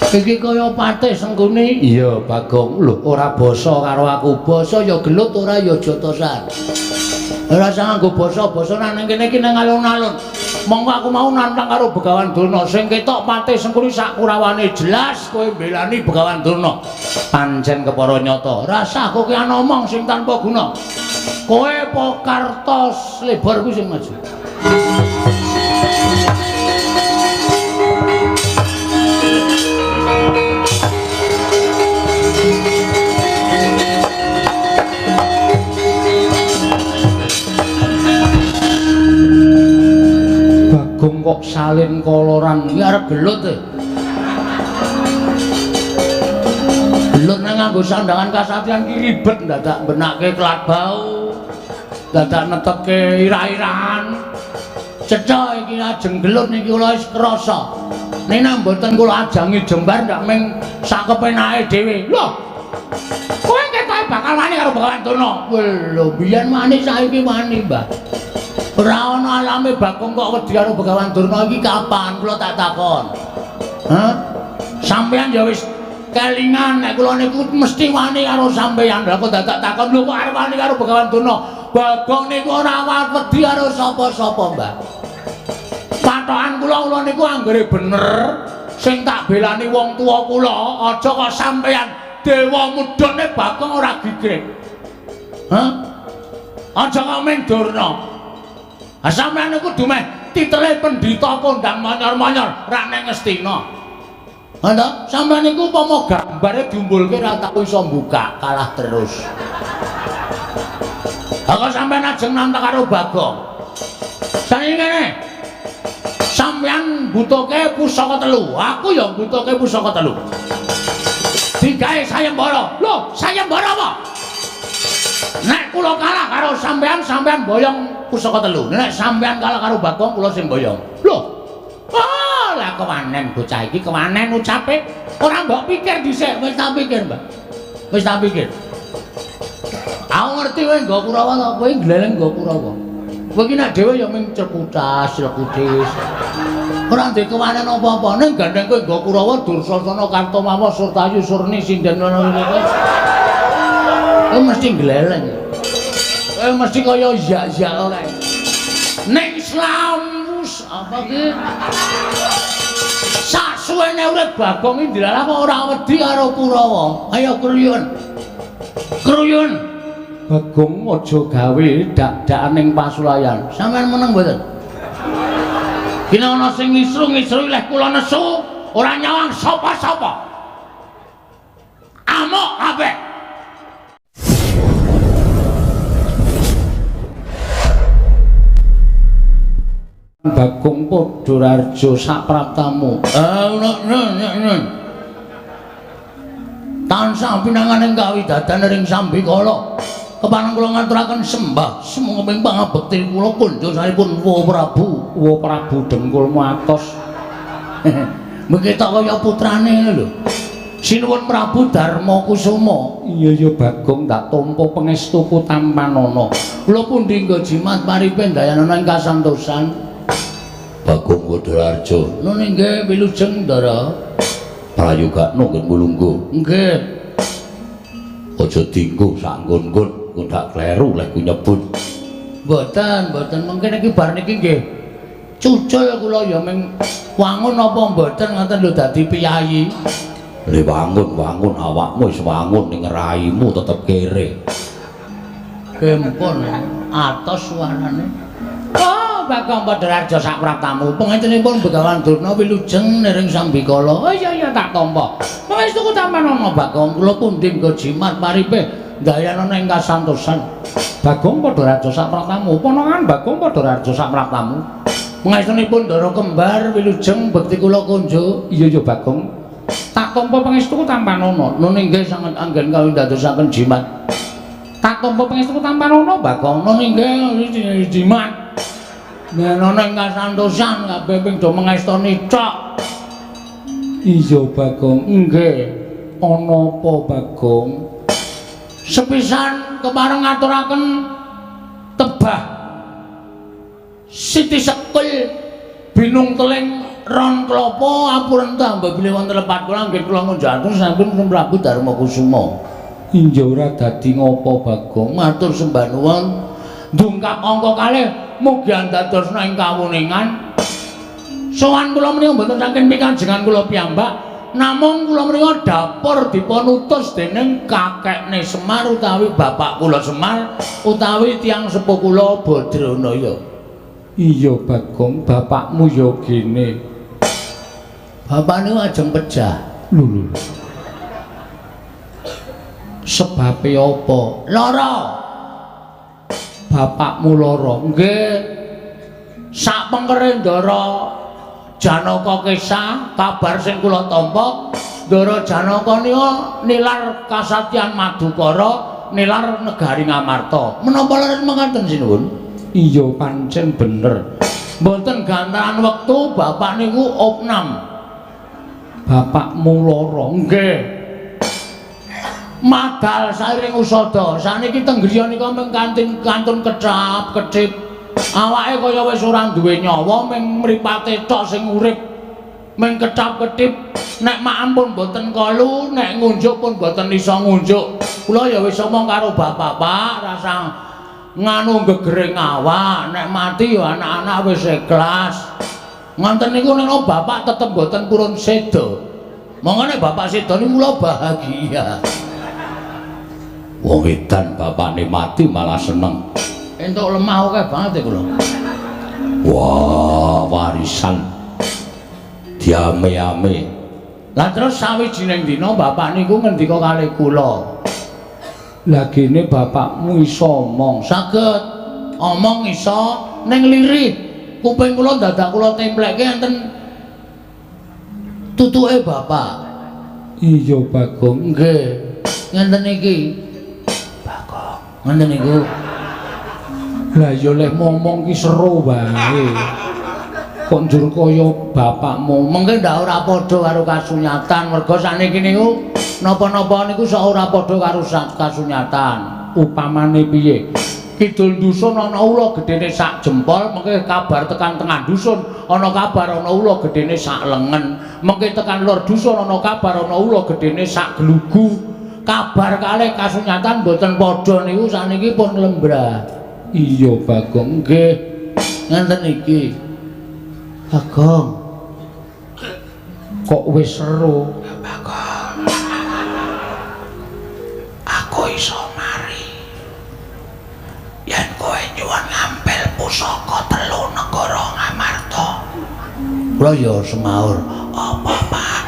Iki kaya Patih Sengkuni. Iya, Bagong. Lho, ora basa karo aku. Basa ya gelut ora ya jotosan. Ora usah nganggo basa-basa nang kene iki nang alun-alun. Monggo aku mau nantang karo Begawan Durna. Sing ketok Patih Sengkuni sak kurawane jelas kowe mbelani Begawan Durna. Pancen kepara nyata. Rasah kowe ki omong sing tanpa guna. Kowe apa Kartos Lebor kuwi sing maju. Bagong kok salin koloran iki arep gelut e. Gelut nang nganggo sandangan kasatriyan ki ribet dadak benake kelat bau. Dadak neteke ira-irahan. Cetha iki ajeng gelut niki kula wis krasa. Nek nang mboten kula ajangi jembar ndak ming sak kepenake dhewe. Lho. Kowe ketoke bakal wani karo Begawan Durna. Lho, biyen wani saiki wani, Mbah. Ora ana alame Bagong kok wedi karo Begawan Durna iki kapan kula tak takon. Hah? Sampeyan ya wis kelingan nek kula niku mesti wani karo sampeyan. Lah kok dadak takon lho kok arep wani karo Begawan Durna? Bagong niku ora wedi karo sapa-sapa, Mbah. Patokan kula kula niku anggere bener sing tak belani wong tuwa kula, aja kok sampeyan dewa mudhune Bagong ora gigrik. Hah? Aja kok ming Durna. Ha sampeyan niku dumeh titele pendhita kondang monyor-monyor rak neng Ngastina. Ha ta? Sampeyan niku upama gambare diumbulke ra tau iso mbuka, kalah terus. Ha kok sampeyan ajeng nantang karo Bagong. Saiki ngene. Sampeyan mbutuhke pusaka telu, aku ya mbutuhke pusaka telu. Digawe sayembara. Lho, sayembara apa? Nek kula kalah karo sampeyan, sampeyan boyong pusaka telu. Nek sampeyan kalah karo Bagong, kula sing boyong. Lho. Oh, lah kewanen bocah iki, kewanen ucape. Ora mbok pikir dhisik, wis tak pikir, Mbak. Wis tak pikir. Aku ngerti kowe nggo Kurawa to, kowe gleleng nggo Kurawa. Kowe iki nek dhewe ya ming cekutas, cekutis. Ora ndek kewanen apa-apa, ning gandeng kowe nggo Kurawa Dursasana Kartomawa Surtayu Surni sinden ngono kuwi. Kowe mesti gleleng. Kowe mesti kaya yak-yak kae. Ning Slamus apa ki? Sak suwene urip Bagong iki ndilalah kok ora wedi karo Kurawa. Ayo kruyun. Kruyun. Bagong aja gawe dak-dakan ning pasulayan. Sampeyan meneng mboten? Kene ana sing ngisru-ngisru leh kula nesu, ora nyawang sapa-sapa. Amuk kabeh. Bagong Padhararja sak praptamu. Tansah pinanganing kawidadan ring sambikala. Kepareng kula ngaturaken sembah sumangga pangabekti kula kunjosaripun Wa Prabu. Wa Prabu dengkulmu atos. Mengki tok kaya putrane lho. Sinuwun Prabu Darma Kusuma. Iya ya Bagong tak tampa pangestuku tampanana. Kula pundi nggo jimat paripe ndayanana ing kasantosan. Bagong Padhararja. Nun inggih wilujeng Ndara. Prayogakno nggen mulungguh. Nggih. Aja dinggo sak nggon-nggon, engko ndak kleru lek ku nyebut. Mboten, mboten mungkin iki bar niki nggih. Cucul kula ya ming wangun apa mboten ngoten lho dadi piyayi. Le wangun-wangun awakmu wis wangun ning raimu tetep kere. Gempon atos suarane. Oh, Bagong Padhararja sak praptamu. Pangantenipun Begawan Durna wilujeng niring sambikala. Oh iya iya tak tampa. Pangestuku tampanana Bagong, kula pundi nggo jimat paripe ndayanana ing kasantosan. Bagong Padhararja sak praptamu. Ponongan Bagong Padhararja sak praptamu. Pangestunipun Ndara kembar wilujeng bekti kula kunjuk. Iya iya Bagong. Tak tampa pangestuku tampanana. Nun inggih sanget anggen kawindadosaken jimat. Tak tampa pangestuku tampanana Bagong. Nun inggih jimat. Nenono ing kasantosan kabeh ping do mengestoni tok. Iya Bagong, nggih. Ana apa Bagong? Sepisan kepareng ngaturaken tebah Siti Sekul binung teling ron klopo ampun tambah bilih wonten lepat kula nggih kula ngunjukaken sampun Prabu Darma Kusuma. Inja ora dadi ngopo Bagong, matur sembah nuwun. Ndungkap angka kalih mugi andadosna ing kawuningan. Sowan kula menika mboten saking pikajengan kula piyambak, namung kula menika dapur dipun utus dening kakekne Semar utawi bapak kula Semar utawi tiyang sepuh kula Badranaya. Iya Bagong, bapakmu ya gene. Bapak niku ajeng pejah. Lho lho. Sebabe apa? Lara. Bapakmu lara. Nggih. Sak pengkere Ndara Janaka kesah, kabar sing kula tampa, Ndara Janaka nika nilar kasatyan Madukara, nilar negari Ngamarta. Menapa leres mekaten sinuwun? Iya pancen bener. Mboten gantaran wektu bapak niku opnam. Bapakmu lara. Nggih. Madal sairing usada. Saniki teng griya nika mung kantin kantun kecap kecip. Awake kaya wis ora duwe nyawa, mung mripate tok sing urip. Mung kecap ketip. Nek maem pun mboten kolu, nek ngunjuk pun mboten iso ngunjuk. Kula ya wis omong karo bapak, Pak, rasa nganu gegering awak, nek mati ya anak-anak wis ikhlas. Ngonten niku nek bapak tetep mboten purun seda. Monggo nek bapak seda niku kula bahagia. Wong edan bapakne mati malah seneng. Entuk lemah akeh banget ya kula. Wah, warisan diame-ame. Lah terus sawijining dina bapak niku ngendika kalih kula. Lah gene bapakmu iso omong. Saged omong iso ning lirih. Kuping kula dadak kula templekke enten tutuke bapak. Iya Bagong. Nggih. Ngenten iki. Bagong. Ngenten niku. Lah ya leh momong ki seru wae. Kok njur kaya bapakmu. Mengke ndak ora padha karo kasunyatan, merga sakniki niku napa-napa niku sok ora padha karo kasunyatan. Upamane piye? Kidul dusun ana ula gedene sak jempol, mengke kabar tekan tengah dusun ana kabar ana ula gedene sak lengen, mengke tekan lor dusun ana kabar ana ula gedene sak glugu. Kabar kalih kasunyatan mboten padha niku sakniki pun lembrah. Iya Bagong. Nggih. Ngenten iki. Bagong. Kok wis seru? Bagong. Aku iso mari. Yen kowe nyuwun ngampil pusaka telu negara Ngamarta. Kula ya semaur. Apa, Pak?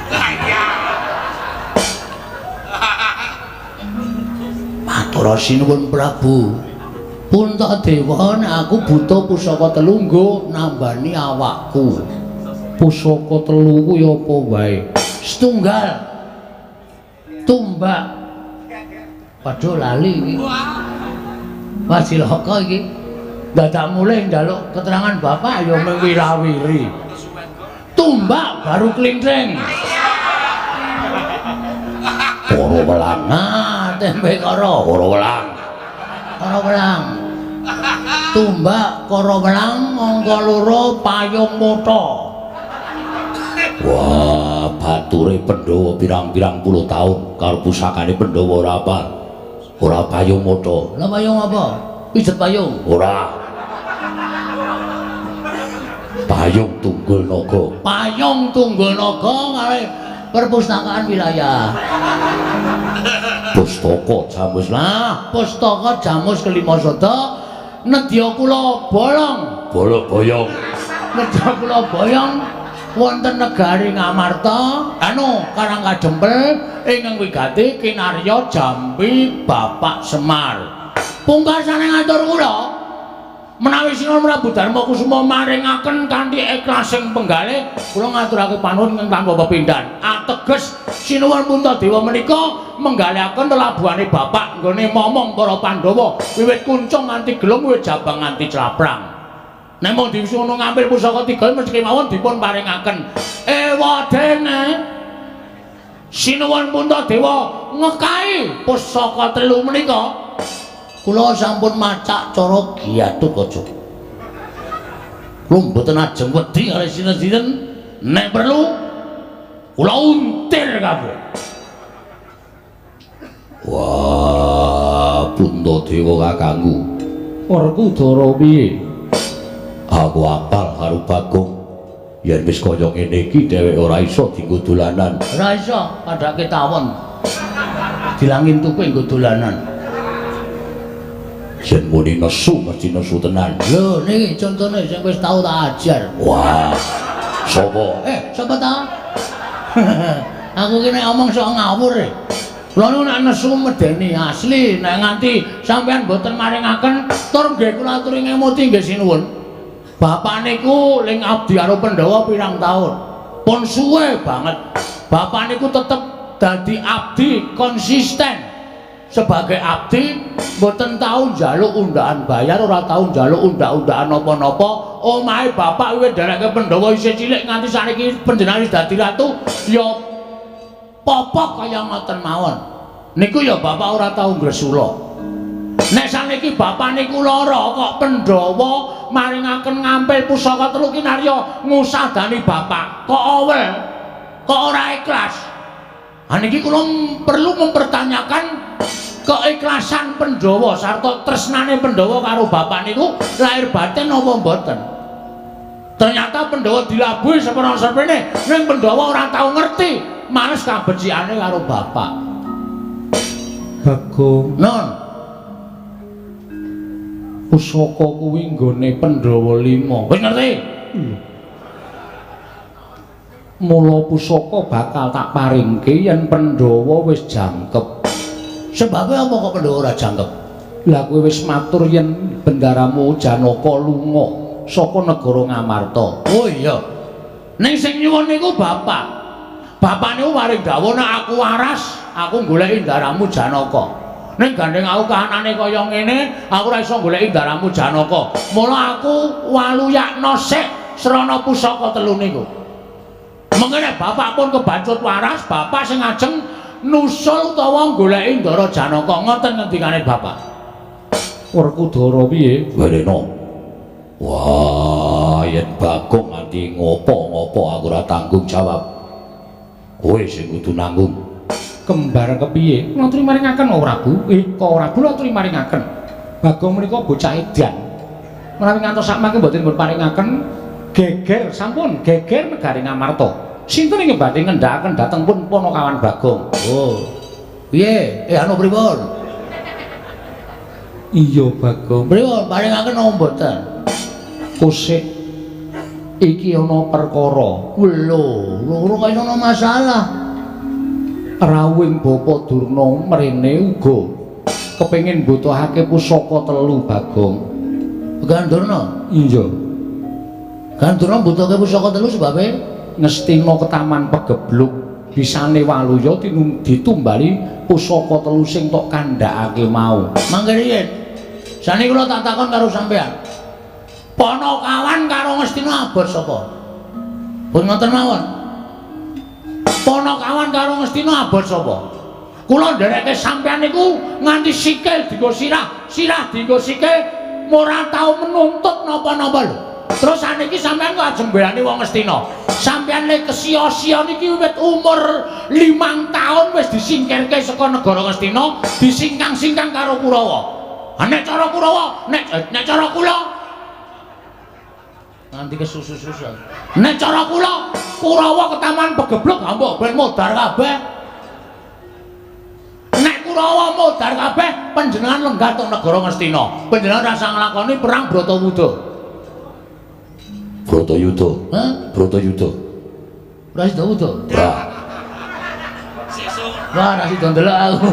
Matur sinuwun Prabu. Puntadewa nek aku butuh pusaka telu nggo nambani awakku. Pusaka telu kuwi apa wae? Setunggal. Tumbak. Waduh lali iki. Wah cilaka iki. Dadak mulih njaluk keterangan bapak ya mung wirawiri. Tumbak baru klinthing. Koro welang. Nah, tempe koro. Koro welang. Koro welang. Tumbak koro welang angka loro payung mata. Wah, bature Pandhawa pirang-pirang puluh tahun karo pusakane Pandhawa ora apal. Ora payung mata. Lah payung apa? Pijet payung? Ora. Payung Tunggul Naga. Payung Tunggul Naga kare perpustakaan wilayah. Pustaka Jamus. Lah, pustaka Jamus kelima sada nedya kula bolong. Bolok boyong. Nedya kula boyong wonten negari Ngamarta, anu Karang Kadempel ingkang wigati kinarya jampi Bapak Semar. Pungkasane ngatur kula menawi Sinuwun Prabu Darma Kusuma maringaken kanthi ikhlasing penggalih kula ngaturake panuwun ingkang tanpa pepindhan. Ateges Sinuwun Puntadewa menika menggalihaken lelabuhane bapak nggone momong para Pandhawa wiwit kuncung nganti gelung wiwit jabang nganti claprang. Nek mung disuwun ngambil pusaka tiga mesti kemawon dipun paringaken. Ewadene Sinuwun Puntadewa ngekai pusaka telu menika kula sampun macak cara Gatotkaca. Kula mboten ajeng wedi kalih sinten-sinten. Nek perlu kula untir kabeh. Wah, Puntadewa kakangku. Werkudara piye? Aku apal karo Bagong. Yen wis kaya ngene iki dheweke ora iso dienggo dolanan. Ora iso, padhake tawon. Dilangin tuku nggo dolanan. Yen muni nesu mesti nesu tenan. Lho niki contone sing wis tau tak ajar. Wah. Sapa? Sapa ta? Aku ki nek omong sok ngawur e. Kula niku nek nesu medeni asli, nek nganti sampean mboten maringaken tur nggih kula aturi ngemuti nggih sinuwun. Bapak niku ling abdi karo Pandhawa pirang taun. Pun suwe banget. Bapak niku tetep dadi abdi konsisten. Sebagai abdi mboten tau njaluk undaan bayar, ora tau njaluk unda-undaan napa-napa. Omahe bapak wiwit ndereke Pandhawa isih cilik nganti saniki panjenengan wis dadi ratu ya popok kaya ngoten mawon. Niku ya bapak ora tau ngresula. Nek saniki bapak niku lara kok Pandhawa maringaken ngampil pusaka telu kinarya ngusadani bapak. Kok awel? Kok ora ikhlas? Ha niki kula perlu mempertanyakan keikhlasan Pandhawa sarta tresnane Pandhawa karo bapak niku lahir batin napa mboten. Ternyata Pandhawa dilabuhi seprana-seprene ning Pandhawa ora tau ngerti males kabecikane karo bapak. Bagong, Non, pusaka kuwi nggone Pandhawa 5. Wis ngerti? Mula pusaka bakal tak paringke yen Pandhawa wis jangkep. Sebabe apa kok Pandhawa ora jangkep? Lah kowe wis matur yen bendaramu Janaka lunga saka negara Ngamarta. Oh iya. Ning sing nyuwun niku bapak. Bapak niku paring dawuh nek aku waras, aku goleki ndaramu Janaka. Ning gandeng aku kahanane kaya ngene, aku ora iso goleki ndaramu Janaka. Mula aku waluyakna sik srana pusaka telu niku. Mengene bapak pun kebacut waras, bapak sing ajeng nusul utawa goleki ndara Janaka. Ngoten ngendikane bapak. Werkudara piye? Werena. Wah, yen Bagong nganti ngopo-ngopo aku ora tanggung jawab. Kowe sing kudu nanggung. Kembar kepiye? Kula aturi maringaken kok Prabu. Kok Prabu kula aturi maringaken. Bagong menika bocah edan. Menawi ngantos sakmangke mboten dipun paringaken geger sampun geger negari Ngamarta. Sinten ingkang badhe ngendhakaken dhateng pun Panakawan Bagong? Oh. Piye? Anu pripun? Iya Bagong. Pripun paringaken napa mboten? Kusik iki ana perkara. Lho, loro kaya ana masalah. Rawuhing Bapa Durna mrene uga kepengin mbutuhake pusaka telu Bagong. Begawan Durna? Iya. Begawan Durna mbutuhake pusaka telu sebabe Ngastina ketaman pegebluk bisane waluya ditumbali pusaka telu sing tok kandhakake mau. Mangke riyin. Saniki kula tak takon karo sampean. Panakawan karo Ngastina abot sapa? Pun ngoten mawon. Panakawan karo Ngastina abot sapa? Kula ndereke sampean niku nganti sikil dienggo sirah, sirah dienggo sikil, ora tau menuntut napa-napa lho. Terus saniki sampean kok ajeng mbelani wong Ngastina. Sampean le kesia-sia niki wiwit umur 5 tahun wis disingkirke saka negara Ngastina, disingkang-singkang karo Kurawa. Ha nek cara Kurawa, nek cara kula nganti kesusu-susu. Nek cara kula, Kurawa ketaman pegebluk mbok ben modar kabeh. Nek Kurawa modar kabeh, panjenengan lenggah teng negara Ngastina. Panjenengan rasa nglakoni perang Bratayuda. Bratayuda. Hah? Bratayuda. Ora sida wuda. Ora. Sesuk. Wah, ora sida ndelok aku.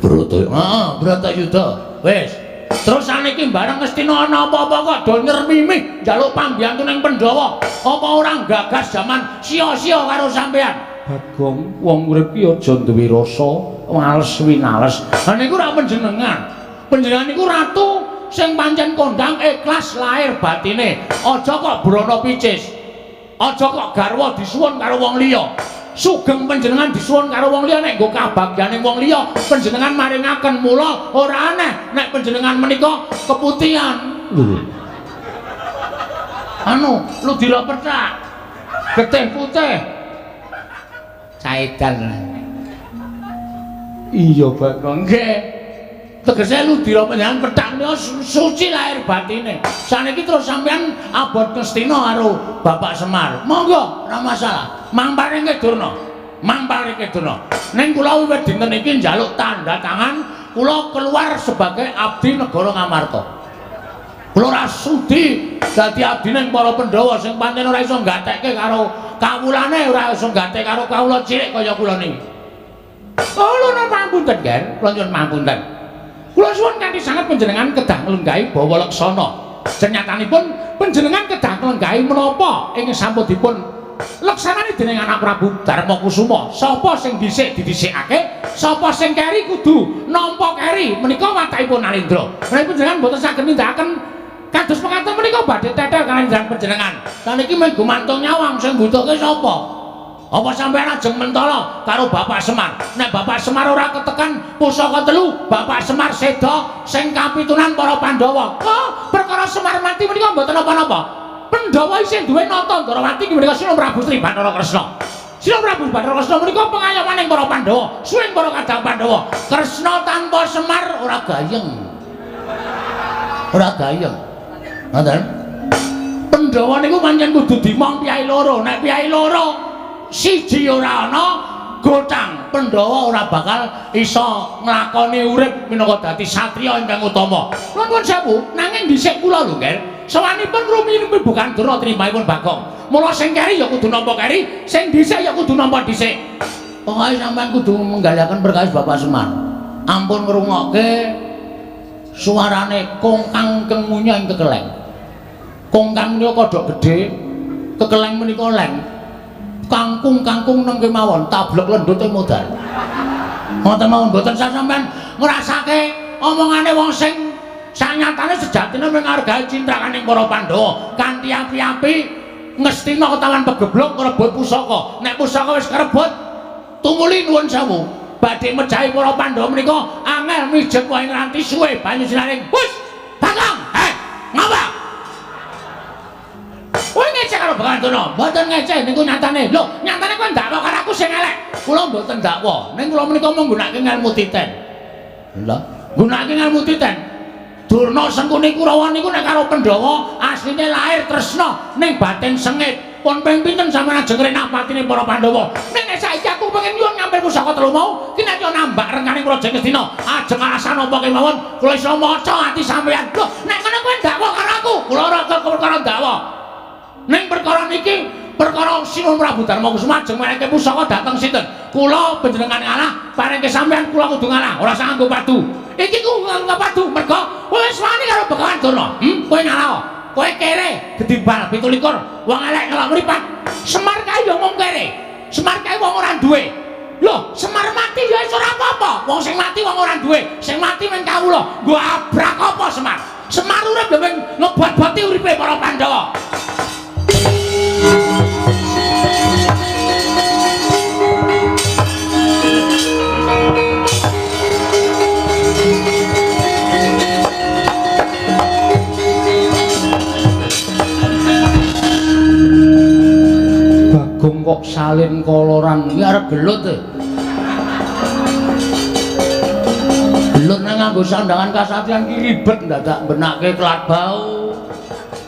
Bratayuda. Heeh, Bratayuda. Wis. Terus saniki bareng Ngastina ana apa-apa kok do nyermimih njaluk pambiyantu ning Pandhawa. Apa ora gagas jaman sia-sia karo sampean? Bagong, wong urip ki aja duwe rasa males winales. Ha niku ora panjenengan. Panjenengan niku ratu sing pancen kondang ikhlas lahir batine. Aja kok brana picis. Aja kok garwa disuwun karo wong liya. Sugeng panjenengan disuwun karo wong liya nek nggo kabagyane wong liya panjenengan maringaken mula ora aneh nek panjenengan menika keputihan. Lho. Anu, ludira pethak. Getih putih. Caedan. Iya, Bagong. Nggih. Tegese ludira panjenengan pethak menika suci lahir batine. Saniki terus sampean abot Ngastina karo Bapak Semar. Monggo, ora masalah. Mangparingke Durna. Mangparingke Durna. Ning kula wiwit dinten iki njaluk tanda tangan kula keluar sebagai abdi negara Ngamarta. Kula ora sudi dadi abdine para Pandhawa sing pancen ora iso nggatekke karo kawulane, ora iso nggatekke karo kawula cilik kaya kula niki. Oh, lho pangapunten, Ger. Kula nyuwun pangapunten. Kula suwun kanthi sanget panjenengan kedah nglenggahi bawa leksana. Senyatanipun panjenengan kedah nglenggahi menapa ing sampun dipun leksanani dening anak Prabu Darma Kusuma. Sapa sing dhisik didhisikake, sapa sing keri kudu nampa keri. Menika watakipun Nalendra. Menawi panjenengan mboten saged nindakaken kados mekaten menika badhe tetel kaliyan panjenengan. Saniki mung gumantung nyawang sing mbutuhke sapa? Apa sampeyan ajeng mentala karo Bapak Semar? Nek Bapak Semar ora ketekan pusaka telu, Bapak Semar seda sing kapitunan para Pandhawa. Oh, perkara Semar mati menika mboten napa-napa. Pandhawa isih duwe nata Ndrawati menika Sri Prabu Sri Bathara Kresna. Sri Prabu Bathara Kresna menika pengayomaning para Pandhawa, suwing para kadang Pandhawa. Kresna tanpa Semar ora gayeng. Ora gayeng. Ngoten. Pandhawa niku pancen kudu dimong piyai loro. Nek piyai loro siji ora ana gotang, Pandhawa ora bakal iso nglakoni urip minangka dadi satriya ingkang utama. Nuwun sewu, nanging dhisik kula lho, Ger. Sawanipun rumiyin bukan Durna trimbaipun Bagong. Mula sing keri ya kudu nampa keri, sing dhisik ya kudu nampa dhisik. Pokoke sampean kudu menggaliaken perkawis Bapak Semar. Ampun ngrungokke suarane kongkang kengunya ing kekeleng. Kongkang menika kodhok gedhe, kekeleng menika leng. Kangkung-kangkung neng kemawon tablek lendute modal. Ngoten mawon mboten sah sampean ngrasake omongane wong sing sanyatane sejatine menghargai cintrakaning para Pandhawa kanthi api-api ngestina ketawan pegeblok ngrebut pusaka. Nek pusaka wis kerebut tumuli nuwun sewu badhe mejahi para Pandhawa menika angel mijet wae ngranti suwe banyu sinaring. Hus, Bagong, ngapa? Kowe ngecek karo Begawan Durna? Mboten ngecek niku nyatane. Lho, nyatane kowe ndakwa karo aku sing elek. Kula mboten ndakwa. Ning kula menika menggunakake ngelmu titen. Lha, nggunakake ngelmu titen. Durna Sengkuni Kurawa niku nek karo Pandhawa asline lahir tresna ning batin sengit. Pun ping pinten sampeyan ajeng ngrenah patine para Pandhawa. Ning nek saiki aku pengen nyuwun ngambil pusaka telu mau, ki nek yo nambak rengkaning Praja Ngastina, ajeng alasan apa kemawon kula iso maca ati sampeyan. Lho, nek ngono kowe ndakwa karo aku, kula ora perkara ndakwa. Ning perkara niki, perkara Sinuwun Prabu Darma Kusuma ajeng menehi pusaka dhateng sinten? Kula panjenengan ngalah, paringke sampeyan kula kudu ngalah, ora usah nganggo padu. Iki ku nganggo padu mergo wis wani karo Begawan Durna. Kowe ngalah. Kowe kere gedimbal 27, wong elek ngelok mripat. Semar kae ya mung kere. Semar kae wong ora duwe. Lho, Semar mati ya wis ora apa-apa. Wong sing mati wong ora duwe, sing mati mung kawula. Nggo abrak apa Semar? Semar urip ya mung ngebot-boti uripe para Pandhawa. Bagong kok salin koloran iki arep gelut e. Gelut nang nganggo sandangan kasatriyan ki ribet dadak benake kelat bau.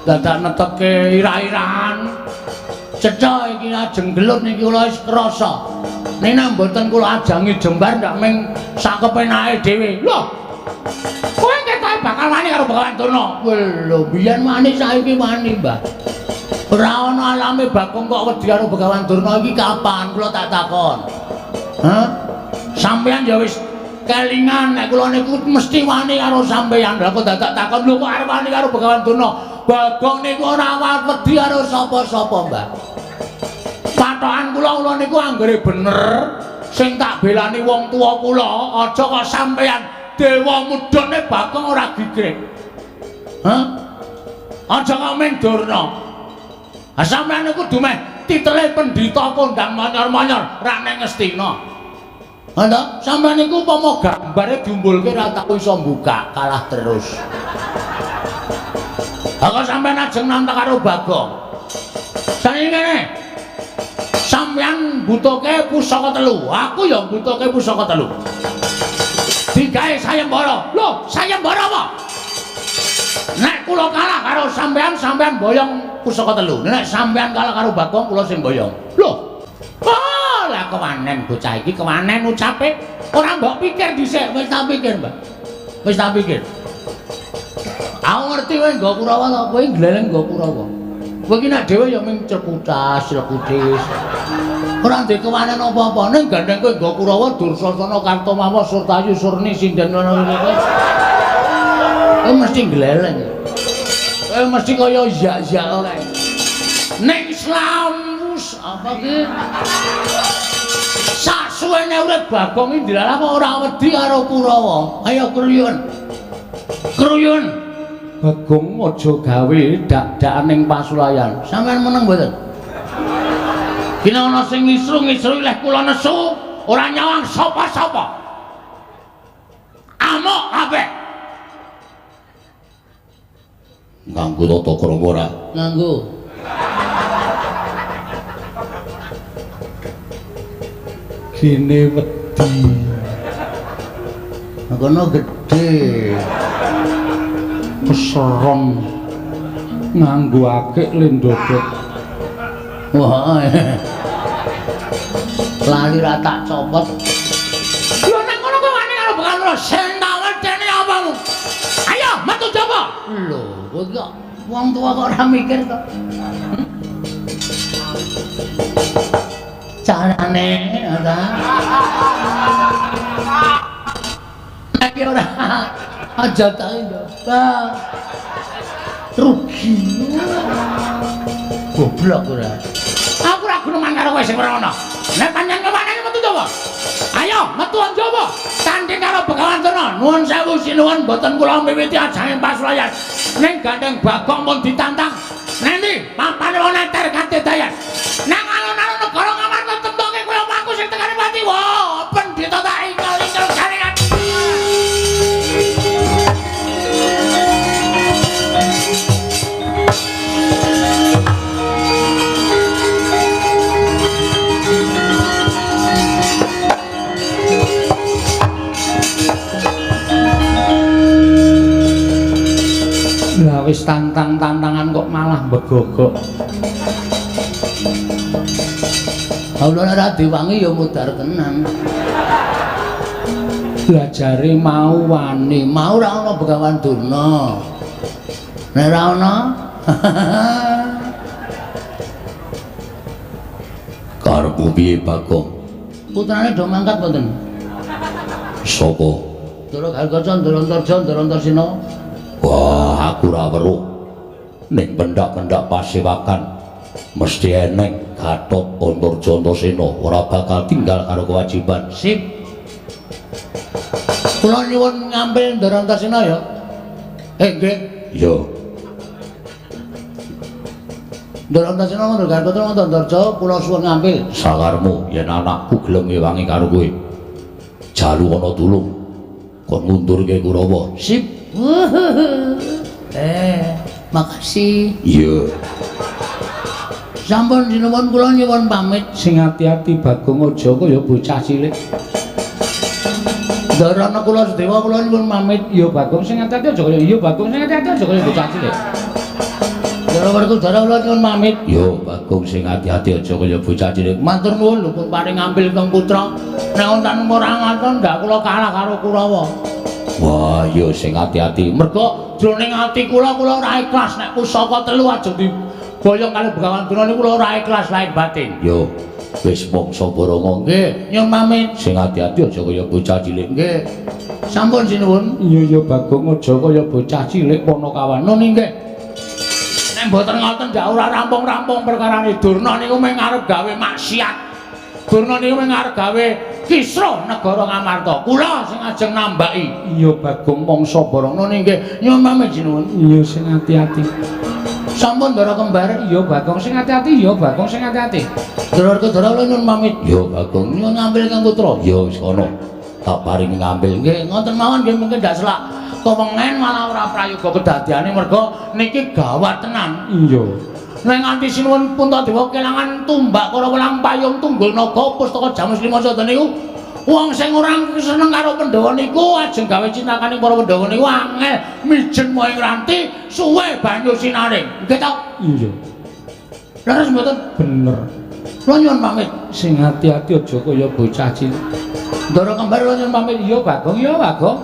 Dadak netepke ira-irahan. Cetha iki ajeng gelut niki kula wis krasa. Nek mboten kula ajangi jembar ndak ming sakepenake dhewe. Lho. Kowe ketoke bakal wani karo Begawan Durna. Lho, biyen wani saiki wani, Mbah. Ora ana alame Bagong kok wedi karo Begawan Durna iki kapan kula tak takon. Hah? Sampeyan ya wis kelingan nek kula niku mesti wani karo sampeyan. Lah kok dadak takon lho kok arep wani karo Begawan Durna? Bagong niku ora wedi karo sapa-sapa, Mbah. Patokan kula kula niku anggere bener sing tak belani wong tuwa kula, aja kok sampeyan dewa mudhune Bagong ora gigrik. Hah? Aja kok ming Durna. Ha sampeyan niku dumeh titele pendhita kondang monyor-monyor rak neng Ngastina. Ha ta? Sampeyan niku upama gambare diumbulke ra tau iso mbukak, kalah terus. Kok sampean ajeng nantang karo Bagong. Saiki ngene. Sampean butuhke pusaka telu, aku ya butuhke pusaka telu. Digawe sayembara. Lho, sayembara apa? Nek kula kalah karo sampean, sampean boyong pusaka telu. Nek sampean kalah karo Bagong, kula sing boyong. Lho. Oh, lah kewanen bocah iki, kewanen ucape. Ora mbok pikir dhisik, wis tak pikir, Mbak. Wis tak pikir. Aku ngerti kowe nggo Kurawa to, kowe gleleng nggo Kurawa. Kowe iki nek dhewe ya mung cekutas, cekutis. Ora ndek kewanen apa-apa, ning gandeng kowe nggo Kurawa Dursasana Kartomawa Surtayu Surni sinden ngono kuwi. Kowe mesti gleleng. Kowe mesti kaya yak-yak kae. Ning Slamus apa ki? Sak suwene urip Bagong iki ndilalah kok ora wedi karo Kurawa. Ayo kruyun. Kruyun. Bagong aja gawe dak-dakan ning pasulayan. Sampeyan meneng mboten? Dina ana sing ngisru-ngisru leh kula nesu, ora nyawang sapa-sapa. Amuk kabeh. Nganggo tata krama ora? Nganggo. Gene wedi. Kono gedhe. Keseron nganggo akik lendodot. Wah. Lali ra tak copot. Lho nang ngono kok wani karo Bekantra sing tak wedeni apamu? Ayo metu jaba. Lho, kowe kok wong tuwa kok ora mikir to? Carane ora. Nek ora aja tak nyoba. Rugi. Goblok ora. Aku ora guneman karo kowe sing ora ana. Nek pancen kewane metu to, Ayo metu njaba. Tanding karo Begawan Durna. Nuwun sewu sinuwun mboten kula miwiti ajenge pasulayan. Ning gandeng Bagong pun ditantang. Nendi papane wong neter kadedayan. Nang alun-alun negara Ngamarta temtoke kowe omahku sing tekane pati. Wah, pendhita tak ingkel-ingkel jaringan. Lah wis tantang-tantangan kok malah begogok. Kula ora diwangi ya mudhar tenan. Lah jare mau wani, mau ora ana Begawan Durna. Nek ora ana karepmu piye Bagong? Putrane do mangkat mboten? Sapa? Ndara Gargaca, Ndara Antarja, Ndara Antarsena. Wah, aku ora weruh. Ning pendak-pendak pasewakan mesti eneng Gatot Antarja Antasena ora bakal tinggal karo kewajiban. Sip. Kula nyuwun ngambil Ndara Antasena ya. Nggih. Ya. Ndara Antasena Ndara Gargaca Ndara Antarja kula suwun ngambil. Sakarmu yen anakku gelem ngewangi karo kowe. Jalu ana tulung kon ngundurke Kurawa. Sip. Makasih. Iya. Sampun sinuwun kula nyuwun pamit. Sing ati-ati Bagong aja kaya bocah cilik. Ndara kula Sedewa kula nyuwun pamit. Ya Bagong sing ati-ati aja kaya iya Bagong sing ati-ati aja kaya bocah cilik. Ndara Werkudara kula nyuwun pamit. Ya Bagong sing ati-ati aja kaya bocah cilik. Matur nuwun lho pun paring ngambil kang putra. Nek wonten ora ngoten ndak kula kalah karo Kurawa. Wah, ya sing ati-ati. Mergo jroning ati kula kula ora ikhlas nek pusaka telu aja diboyong kali Begawan Durna niku kula ora ikhlas lahir batin. Yo, wis mangsa borongo. Nggih, nyuwun pamit. Sing ati-ati aja kaya bocah cilik. Nggih. Sampun sinuwun. Iya ya Bagong aja kaya bocah cilik Panakawan. Nun nggih. Nek mboten ngoten ndak ora rampung-rampung perkarane Durna niku mung arep gawe maksiat. Durna niku mung arep gawe kisruh negara Ngamarta. Kula sing ajeng nambaki. Iya Bagong mangsa Barangna nggih. Nyuwun pamit sinuwun. Iya sing ati-ati. Sampun Ndara kembar. Iya Bagong sing ati-ati. Iya Bagong sing ati-ati. Ndara Werkudara kula nyuwun pamit. Iya Bagong nyuwun ngambil kang putra. Ya wis ana. Tak paringi ngambil. Nggih, ngoten mawon nggih mungkin ndak selak. Kewengen malah ora prayoga kedadiane merga niki gawat tenan. Iya. Nek nganti sinuwun Puntadewa kelangan tumbak Kurawa lan payung tunggul naga pustaka Jamus Lima Sada niku wong sing ora seneng karo Pandhawa niku ajeng gawe cintakane para Pandhawa niku angel mijen moe ngranti suwe banyu sinaring. Nggih ta? Iya. Leres mboten? Bener. Kula nyuwun pamit. Sing ati-ati aja kaya bocah cilik. Ndara kembar kula nyuwun pamit. Iya Bagong, iya Bagong.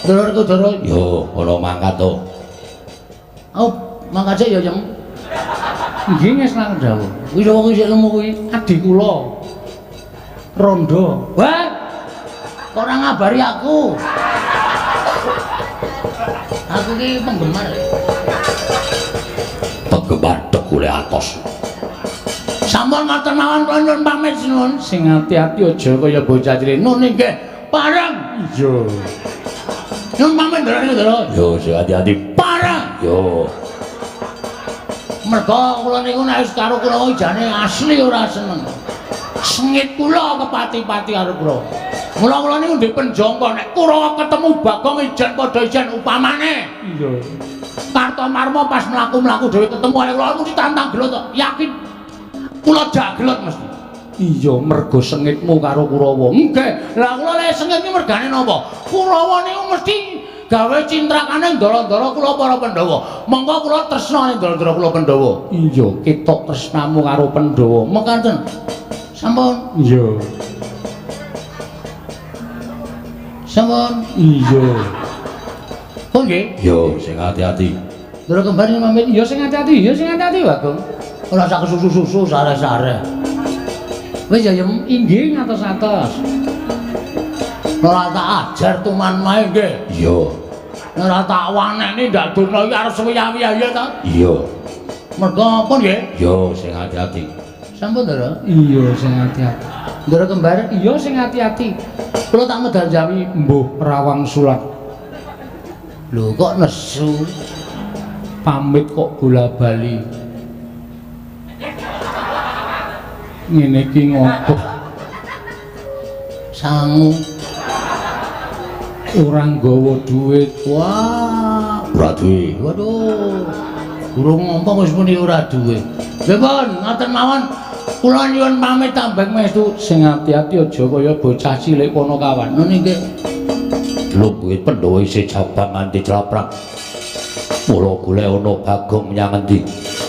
Ndara Kudara. Yo, ana mangkat to. Oh, mangkat sik ya, Yeng. Nggih ngesnaken dawuh. Kuwi sapa kuwi sik lemu kuwi? Adi kula. Rondo. Wah. Kok ora ngabari aku? Aku ki penggemar. Penggemar tegule atos. Sampun ngoten mawon kula nyuwun pamit sinuwun. Sing ati-ati aja kaya bocah cilik. Nun inggih pareng. Iya. Nyuwun pamit ndara ndara. Yo sing ati-ati. Pareng. Yo. Merga kula niku nek wis karo kula jane asli ora seneng. Sengit kula kepati-pati karo kula. Mula kula niku ndek penjangka nek Kurawa ketemu Bagong ijen padha ijen upamane. Iya. Kartomarma pas mlaku-mlaku dhewe ketemu karo kula mesti tantang gelut yakin. Kula jak gelut mesti. Iya, mergo sengitmu karo Kurawa. Nggih. Lah kula lek sengit iki mergane napa? Kurawa niku mesti gawe cintrakane ndara-ndara kula para Pandhawa. Monggo kula tresna ning ndara-ndara kula Pandhawa. Iya, ketok tresnamu karo Pandhawa. Mekaten. Sampun. Iya. Sampun. Iya. Oh nggih. Yo sing ati-ati. Ndara kembar pamit. Iya sing ati-ati, iya sing ati-ati Bagong. Ora sak susu-susu sare-sare. Wis ya Yem, inggih ngatos-atos. Ora tak ajar tuman mae nggih. Iya. Ora tak waneni ndak durna iki arep suwiya-wiya ya ta? Iya. Mergo apa nggih? Yo sing ati-ati. Sampun Ndara. Iya sing ati-ati. Ndara kembar, iya sing ati-ati. Kula tak medal jawi mbuh Rawang Sulat. Lho kok nesu? Pamit kok bola-bali. Ngene iki ngopo? Sangu. Ora nggawa dhuwit. Wah, ora duwe. Waduh. Durung ngompong wis muni ora duwe. Lha pun ngoten mawon. Kula nyuwun pamit tambeng mestu. Sing ati-ati aja kaya bocah cilik Panakawan. Ngono nggih. Lho kuwi Pandhawa isih jabang nganti claprak. Mula golek ana Bagong menyang endi?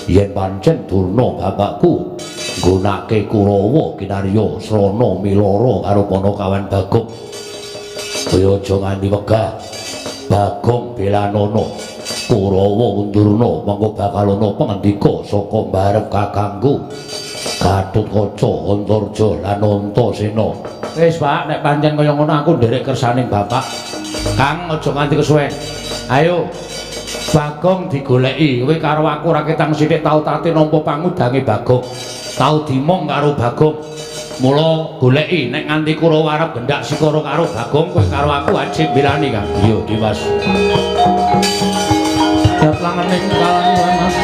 Yen pancen Durna bapakku nggunake Kurawa kinarya srana milara karo Panakawan Bagong. Kaya aja nganti wegah. Bagong belanana Kurawa undurna mengko bakal ana pangandika saka mbarep kakangku Gatotkaca Antarja lan Antasena. Wis Pak, nek pancen kaya ngono aku nderek kersaning bapak. Kang aja nganti kesuwen. Ayo Bagong digoleki, kowe karo aku ora ketang sithik tau tate nampa pangudange Bagong. Tau dimong karo Bagong. Mula goleki nek nganti Kurawa arep gendak sikara karo Bagong, kowe karo aku wajib belani, Kang. Iya, Dimas. Datlangening kalangan Mas.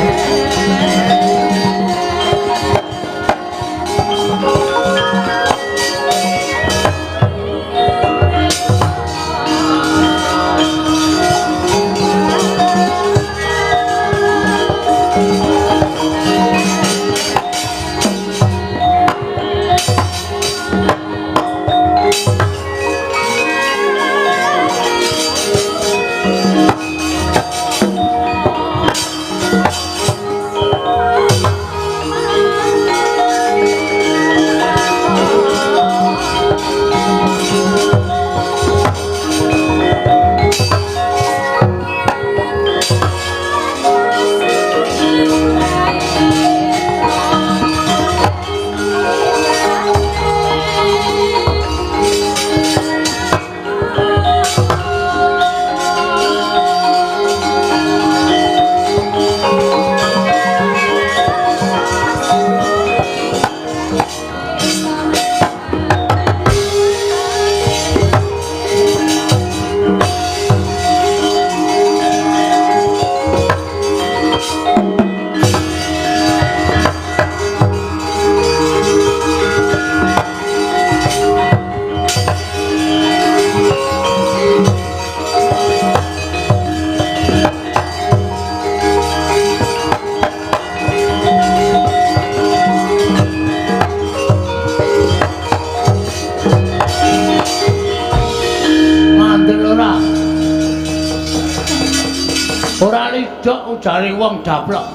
aku jare wong daplok.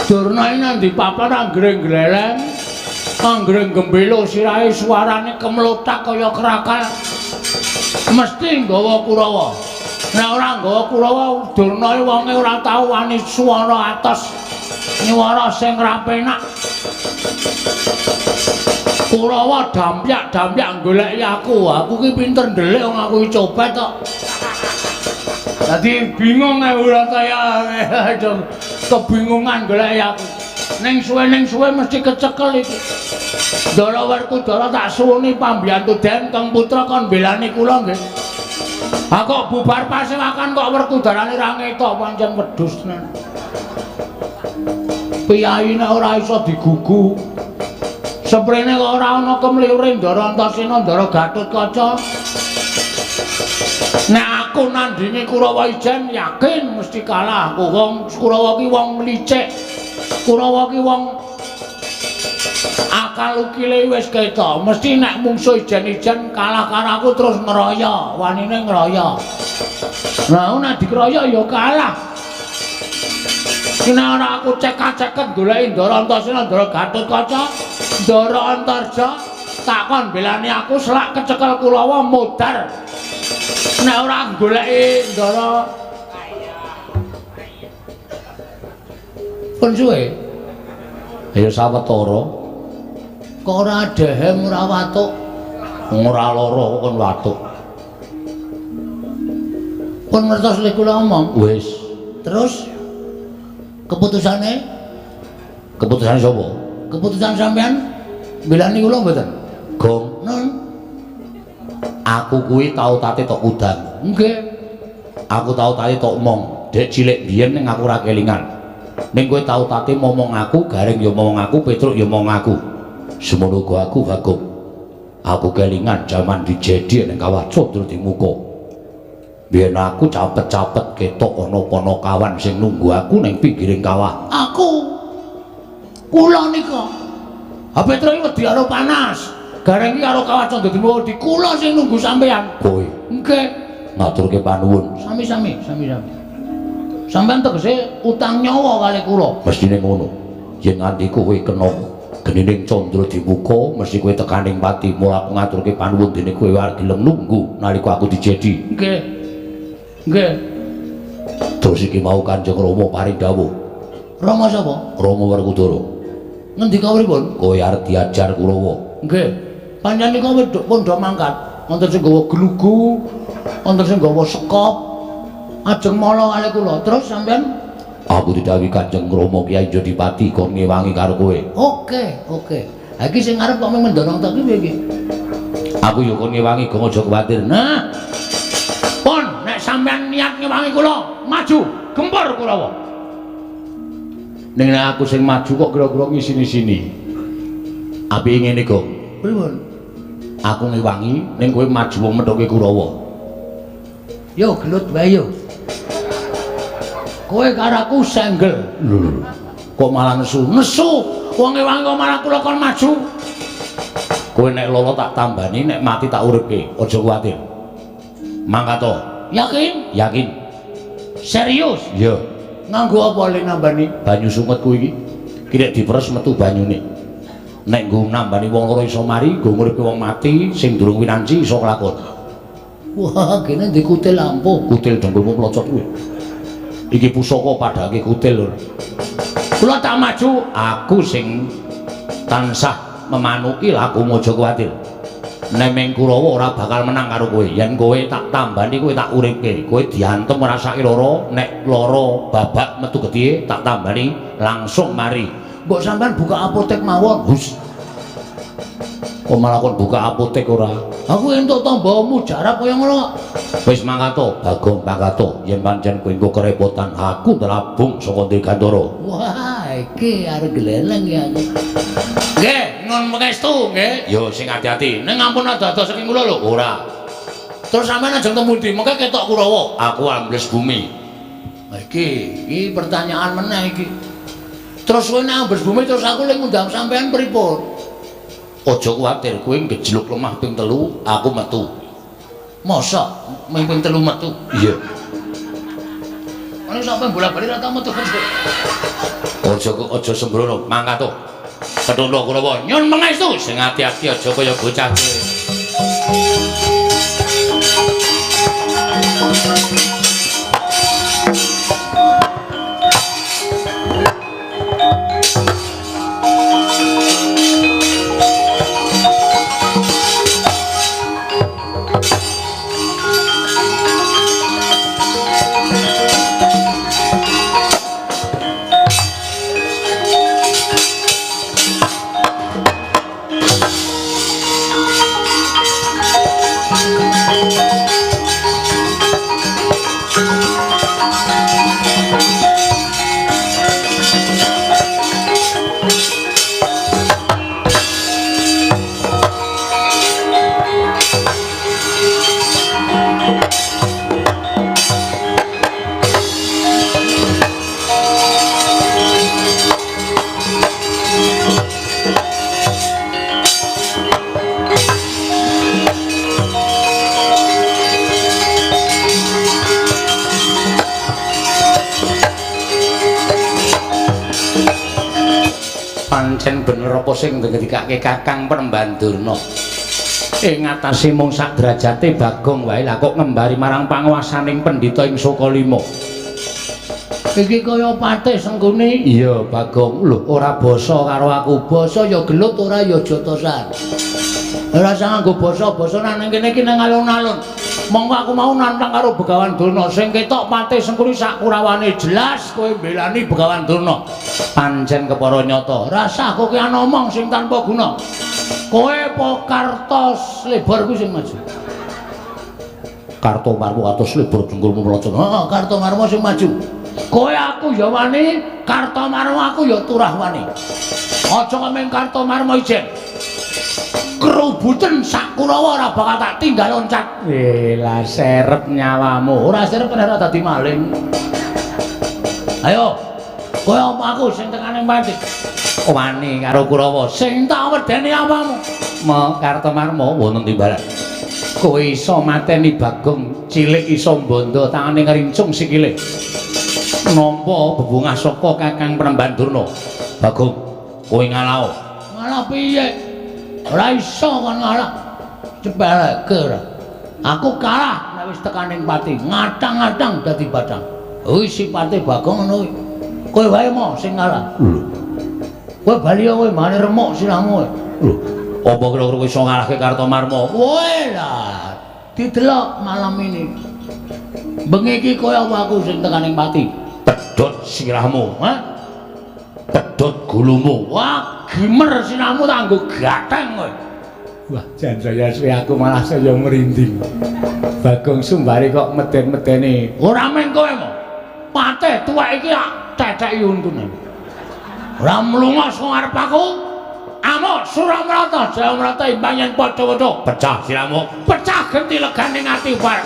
Durna iki nang ndi papan anggere gleleng, anggere gembelo sirahe suarane kemlothak kaya krakal. Mesti nggawa Kurawa. Nek ora nggawa Kurawa, Durna iki wonge ora tau wani suara atos. Nyuara sing ra penak. Kurawa dampyak-dampyak goleki aku. Aku ki pinter ndelik wong aku iki copet kok. Dadi bingung ae ora kaya kebingungan goleki aku. Ning suwe mesti kecekel iki. Ndara Werkudara tak suwuni pambiyantu Den Kang Putra kon mbelani kula nggih. Ha kok bubar pasewakan kok Werkudarane ra ngetok pancen wedhus tenan. Piyayi nek ora iso digugu. Seprene kok ora ana kemliure Ndara Antasena Ndara Gatotkaca. Nek aku nandingi Kurawa ijen yakin mesti kalah aku. Wong Kurawa ki wong licik. Kurawa ki wong akal ukile wis ketok. Mesti nek mungsuh ijen-ijen kalah karo aku terus ngeroyo, wanine ngeroyo. Lah nek dikeroyo ya kalah. Nek ora aku cekak-ceket goleki Ndara Antasena Ndara Gatotkaca, Ndara Antarja, tak kon belani aku selak kecekel Kurawa modar. Nek ora goleki Ndara pun suwe. Ya sawetara. Kok ora dehem ora watuk? Ora lara kok kon watuk. Pun ngertos lek kula omong. Wis. Terus keputusane? Keputusane sapa? Keputusan sampean mbelani kula mboten? Gong. Nun. Aku kuwi tau tate tok udan. Nggih. Aku tau tate tok omong. Dek cilik biyen ning aku ora kelingan. Ning kowe tau tate momong aku, Gareng ya momong aku, Petruk ya momong aku. Semono uga aku Bagong. Aku kelingan jaman dijedi ning kawah Candra Dimuka. Biyen aku capet-capet ketok ana panakawan sing nunggu aku ning pinggiring kawah. Aku kula nika. Ha Petruk iki wedi karo panas. Gareng iki karo kawah Candra Dimuka di kula sing nunggu sampean. Kowe. Nggih. Ngaturke panuwun. Sami-sami, sami-sami. Sampean tegese utang nyawa kali kula. Mestine ngono. Yen nganti kowe kena genining Candra Dimuka, mesti kowe tekaning pati. Mula aku ngaturke panuwun dene kowe arep gelem nunggu nalika aku dijedi. Nggih. Nggih. Terus iki mau Kanjeng Rama paring dawuh. Rama sapa? Rama Werkudara. Ngendika pripun? Kowe arep diajar Kurawa. Nggih. Pancen nika wedhuk pun do mangkat. Wonten sing nggawa glugu, wonten sing nggawa sekop. Ajeng mala kali kula. Terus sampean? Aku didhawuhi Kanjeng Rama Kyai Jodipati kon ngewangi karo kowe. Oke, oke. Ha iki sing arep kok mung mendorong tok ki piye iki? Aku ya kon ngewangi, gong aja kuwatir. Nah. Pun nek sampean niat ngewangi kula, maju, gempur Kurawa. Ning nek aku sing maju kok kira-kira ngisini-sini. Apike ngene, Gong. Pripun? Aku ngewangi ning kowe maju wong methuke Kurawa. Yo gelut wae yo. Kowe karo aku senggel. Lho, kok malah nesu? Nesu. Wong ngewangi kok malah kula kon maju. Kowe nek lolo tak tambani, nek mati tak uripke. Aja kuwatir. Mangkat to. Yakin? Yakin. Serius? Iya. Nganggo apa le nambani? Banyu sungetku iki. Ki nek diperes metu banyune. Nek nggo nambani wong loro iso mari, nggo nguripke wong mati sing durung winanci iso kelakon. Wah, kene ndek kutil ampuh. Kutil dengkulmu mlocot kuwi. Iki pusaka padhake kutil lho. Kula tak maju, aku sing tansah memanuki lakumu aja kuwatir. Nemeng Kurawa ora bakal menang karo kowe. Yen kowe tak tambani, kowe tak uripke. Kowe diantem ngrasake lara, nek lara babak metu getihe tak tambani langsung mari. Mbok sampean buka apotek mawon. Hus. Kok malah kon buka apotek ora? Aku entuk tamba mujarab kaya ngono. Wis mangkat to, Bagong mangkat to. Yen pancen kowe engko kerepotan, aku nrabung saka Dirgantara. Wah, iki arep gleleng ya aku. Nggih, nyuwun pangestu nggih. Yo sing ati-ati. Ning ampun ado-ado saking kula lho. Ora. Terus sampean ajeng temu ndi? Mengke ketok Kurawa. Aku ambles bumi. Lah iki, iki pertanyaan meneh iki. Terus kowe nek ambles bumi terus aku lek ngundang sampean pripun? Aja kuwatir, kowe ngejluk lemah ping 3, aku metu. Mosok ming ping 3 metu? Iya. Nek sapa bola-bali ora tau metu. Aja sembrono, mangkat to. Ketunda Kurawa, nyun mengestu sing ati-ati aja kaya bocah cilik. Pancen bener apa sing ngendikake Kakang Penemban Durna. Ing atase mung sak derajate Bagong wae lah kok ngembari marang panguwasaning pendhita ing Sukalima. Iki kaya patih Sengkuni. Iya, Bagong. Lho, ora basa karo aku. Basa ya gelut ora ya jotosan. Ora usah nganggo basa-basa nang kene iki nang alun-alun. Monggo aku mau nantang karo Begawan Durna. Sing ketok patih Sengkuni sak kurawane jelas kowe mbelani Begawan Durna. Pancen kepara nyata. Rasah kowe ki omong sing tanpa guna. Kowe apa Kartos Lebor kuwi sing maju? Kartomarmo atus lebor dengkulmu mlocot. Heeh, Kartomarmo sing maju. Kowe aku ya wani, Kartomarmo aku ya turah wani. Aja kemeng Kartomarmo ijen. Kerubuten sak Kurawa ora bakal tak tinggal loncat. Lah serep nyawamu. Ora serep ora dadi maling. Ayo. Kowe apa aku sing tekaning pati? Wani karo Kurawa. Sing tak wedeni apamu? Me Kartomarmo wonten timbalan. Kowe iso mateni Bagong cilik iso mbondo tangane ngrincung sikile. Nampa bebungah saka Kakang Penemban Durna. Bagong, kowe ngalao. Ngalah piye? Ora iso kon ngalah. Cepeleke ora. Aku kalah nek wis tekaning pati, ngatang-ngatang dadi batang. Kuwi sipate Bagong ngono kuwi. Kowe wae mo sing ngalah. Lho. Kowe bali kowe mane remuk sirahmu. Lho, apa kira-kira kowe iso ngalahke Kartomarmo? Kowe lah didelok malam ini. Bengi iki kowe apa aku sing tekaning pati? Pedhot sirahmu, ha? Pedhot gulumu. Wah, gimer sirahmu tak nggo gatheng kowe. Wah, jan saya suwe aku malah saya merinding. Bagong Sumbari kok meden-medeni. Ora meng kowe mo. Patih tuwek iki ceceki untune. Ora mlunga saka ngarep aku. Amuk Suramrata, Jayamrata imbang yen padha-padha. Pecah sirahmu. Pecah genti legane ati bar.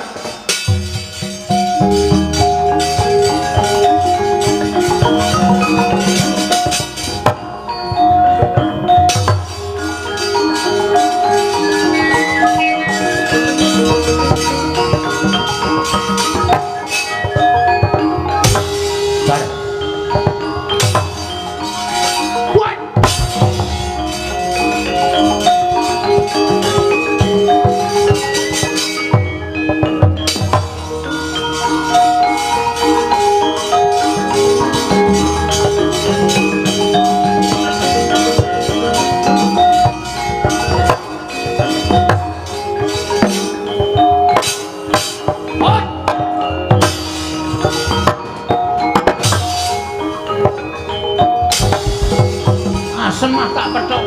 Asem ah tak pethok.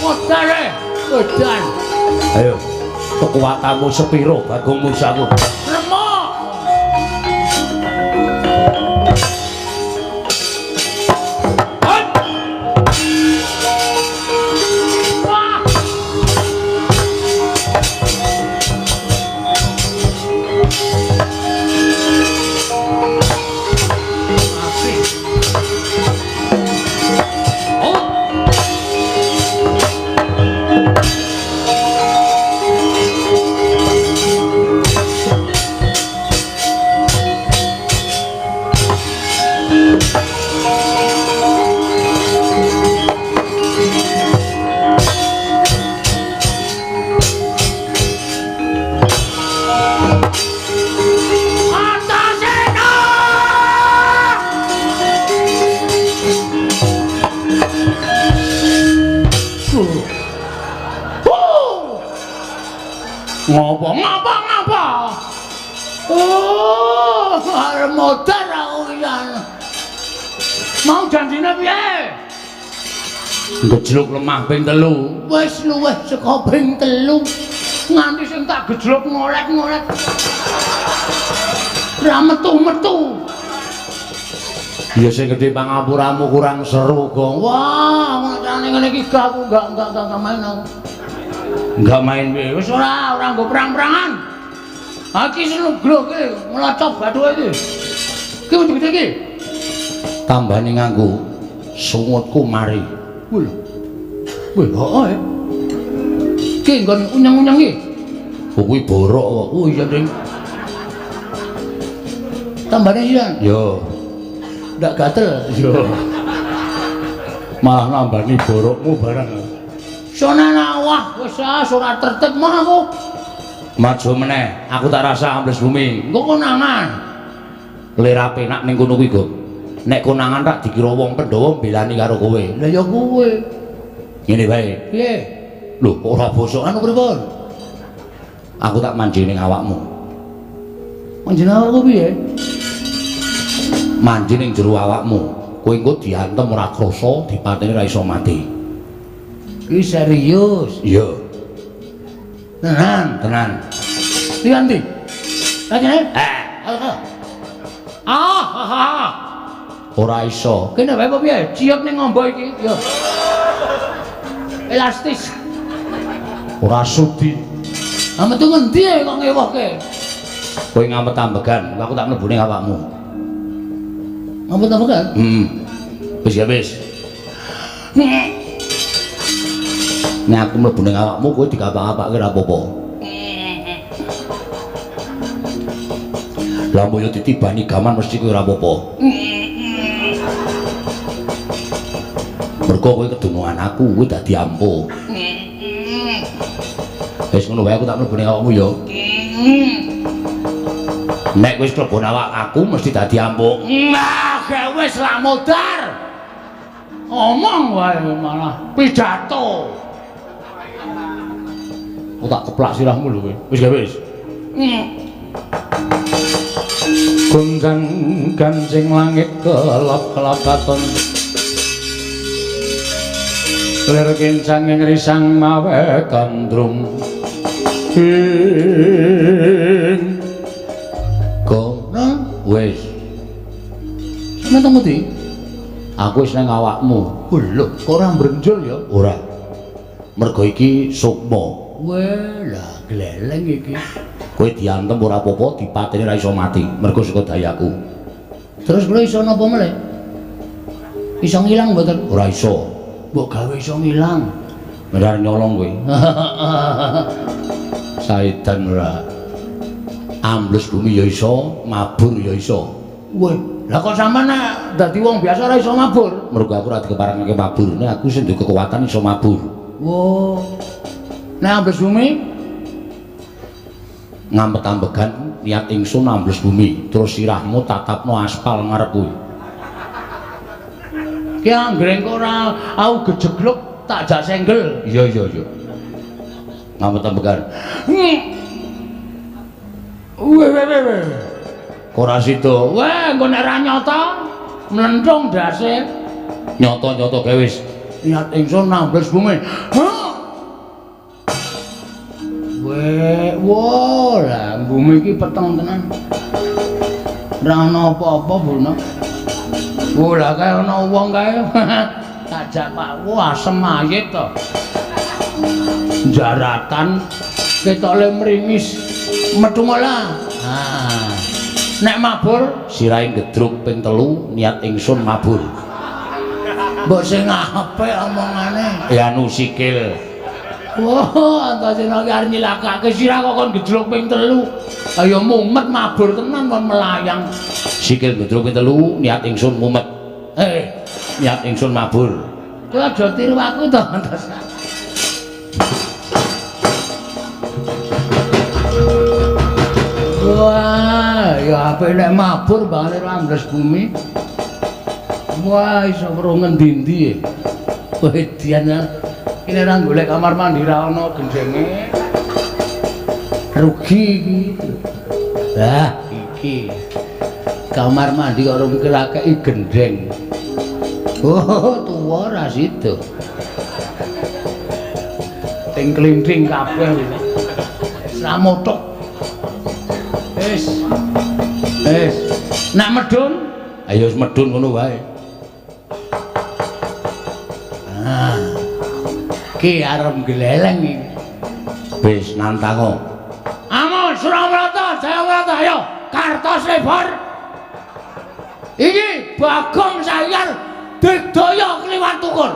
Modare, edan. Ayo, kekuatanmu sepiro Bagong Musaku? Remuk. Wah. Asik. Ngapa ngapa? Oh, arep modar aku iki. Mau janjine piye? Gejluk lemah ping 3. Wis luwih saka ping 3. Nganti sing tak gejluk ngolek-ngolek. Ra metu-metu. Ya sing gedhe pangapuramu kurang seru, Gong. Wah, ngono carane ngene iki gak aku enggak main aku. Enggak main piye? Wis ora nggo perang-perangan. Ha iki sing gloke nglocop bathuke iki. Iki kudu gede iki. Tambane nganggo sungutku mari. Wih. Wih, heeh. Iki nggon unyeng-unyeng iki. Kuwi borok kok. Oh iya, Ding. Tambane iya. Yo. Ndak gatel. Yo. Malah nambani borokmu barang. Sonana wah wis ora tertib mah aku. Maju meneh, aku tak rasa ambles bumi. Engko konangan. Lera penak ning kono kuwi, Gong. Nek konangan tak dikira wong Pandhawa mbelani karo kowe. Lah ya kowe. Ngene wae. Piye? Lho, kok ora bosokan pripun? Aku tak manjing ning awakmu. Manjing awakku piye? Manjing ning jero awakmu. Kowe engko diantem ora krasa, dipateni ora iso mati. Iki serius. Iya. Tenan, tenan. Liyan ndi? Kene? Eh. Ah, ah. Ora iso. Kene wae apa piye? Ciut ning ngombo iki. Yo. Elastis. Ora sudi. Ah metu ngendi kok ngewohke? Kowe ngamet ambegan, aku tak mlebu ning awakmu. Ngamet ambegan? Heeh. Wis ya wis. Nek aku mlebu ning awakmu kowe digapak-gapake ora apa-apa. Lah mbok yo ditibani gaman mesti kowe ora apa-apa. Mergo kowe kedunungan aku, kowe dadi ampuh. Wis ngono wae aku tak mlebu ning awakmu ya. Nek wis mlebu awak aku mesti dadi ampuh. Nah, wis lah modar. Omong wae malah pidato. Aku tak keplak sirahmu lho kowe. Wis gak wis. Gonjang gancing langit kelap-kelapaton. Lir kincang ing risang mawe gandrung. Ing Gong wis. Sampeyan temu ndi? Aku wis nang awakmu. Lho, kok ora mbrenjol ya? Ora. Mergo iki sukma. Weh, lah gleleng iki. Kowe diantem ora apa-apa, dipateni ora iso mati. Mergo saka dayaku. Terus kula iso napa meleh? Iso ngilang mboten? Ora iso. Mbok gawe iso ngilang. Bener nyolong kowe. Saidan ora. Ambles bumi ya iso, mabur ya iso. Weh, lah kok sampean nek dadi wong biasa ora iso mabur? Mergo aku ora dikeparengake mabur. Nek aku sing duwe kekuatan iso mabur. Wo. Nek ambles bumi ngampet ambegan niat ingsun ambles bumi, terus sirahmu tatapno aspal ngarep kuwi. Ki anggere kok ora aku gejegluk tak jak senggel. Iya iya iya. Ngampet ambegan. Weh weh weh. Kok ora sida? Weh, engko nek ora nyata mlenthung ndase. Nyata-nyata gawe wis. Niat ingsun ambles bumi. Weh, wo, lah bumi iki peteng tenan. Ora ana apa-apa, Bu. Wo lah kae ana wong kae. Tak jak Pak, wo asem mayit to. Jaratan ketoke mringis. Metu lah. Ah. Nek mabur sirahe gedruk ping 3 niat ingsun mabur. Mbok sing apik omongane. Ya anu sikil. Wah, Antasena ki arep nyilakake sirah kok kon gejluk ping 3. Ayo mumet mabur tenan kon melayang. Sikil gejluk ping 3 niat ingsun mumet. Niat ingsun mabur. Kowe aja tiru aku to, Antasena. Wah, ya apik nek mabur bangane ambles bumi. Wah, iso weruh ngendi-endi. Wedian. Ini ora golek kamar mandi ra ana gendenge. Rugi iki. Lah iki kamar mandi kok rung kirakeki gendheng. Oh, tuwa ora sida. Ting klinting kabeh wis. Sramotok. Wis. Wis. Nak medun, ayo wis medun ngono wae. Ah. Ki arep gleleng iki. Wis nantango. Amun Surabrata, Jayabrata, ayo Kartos Lebor. Iki Bagong Sayar digdaya kliwat tukur.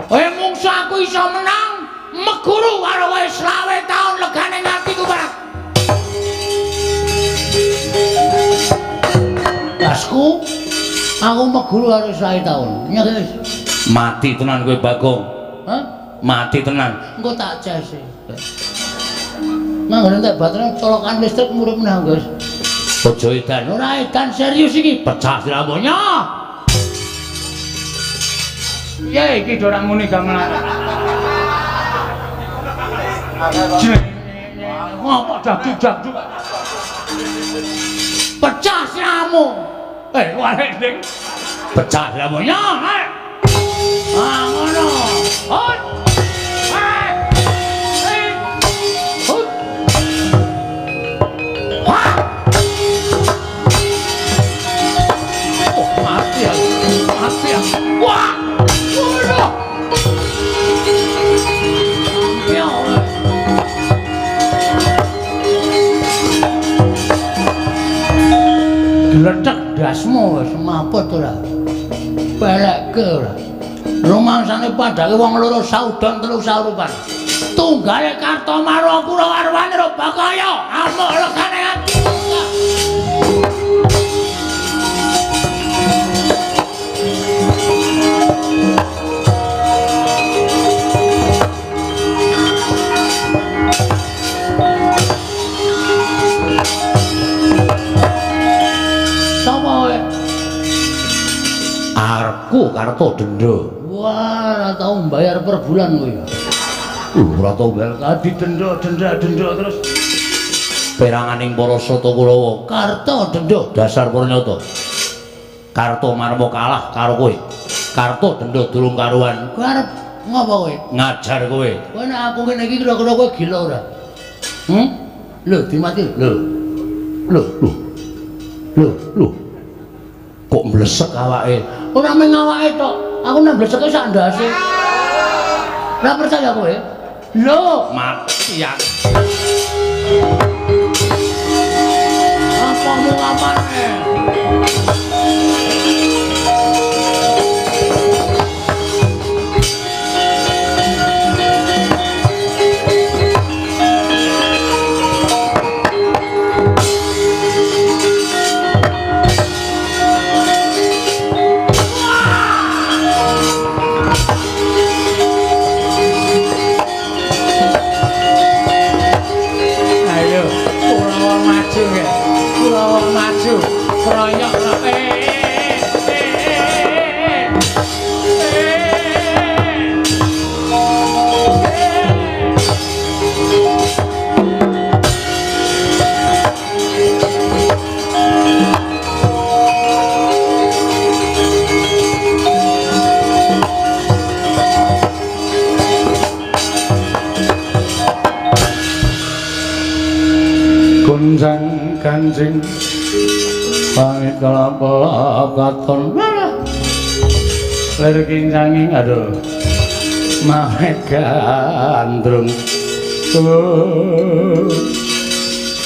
Kowe mungsu aku iso menang, meguru karo kowe 25 taun legane ngatiku, Pak. Dasku aku meguru karo 25 taun. Nyek wis. Mati tenan kowe Bagong. Hah? Mati tenan. Engko tak cese. Nang entek baterai colokan listrik murup meneh, Gus. Aja edan. Ora edan serius iki. Pecah siramunya. Piye iki ora muni gamelan. Ngopo dak-dak. Pecah siramu. Wale ding. Pecah siramunya. Ah ngono. Hot. Wah! Waduh! Ya. Gletek dasmu wis mapet ora. Belekke ora. Rumangsane padake wong loro saudon telu saurupan. Tunggale Kartomarwa Kurawarwane Bakaya amuk legane ati. Arepku Karto denda. Wah, ora tau mbayar per bulan kowe. Ora tau bayar. Tadi denda, denda, denda terus. Peranganing para Sata Kurawa, Karto denda dasar purnyata. Karto Marma kalah karo kowe. Karto denda durung karuan. Kowe arep ngopo kowe? Ngajar kowe. Kowe nek aku ngene iki kira-kira kowe gila ora? Hmm? Lho, dimati. Lho. Lho, lho. Lho, lho. Kok mlesek awake? Ora mung awake tok. Aku nek mleseke sak ndase. Ora percaya kowe? Lho, mati aku. Apa mu apane? Gonjang ganjing pamit kelap katon lir kincanging aduh mawe gandrung.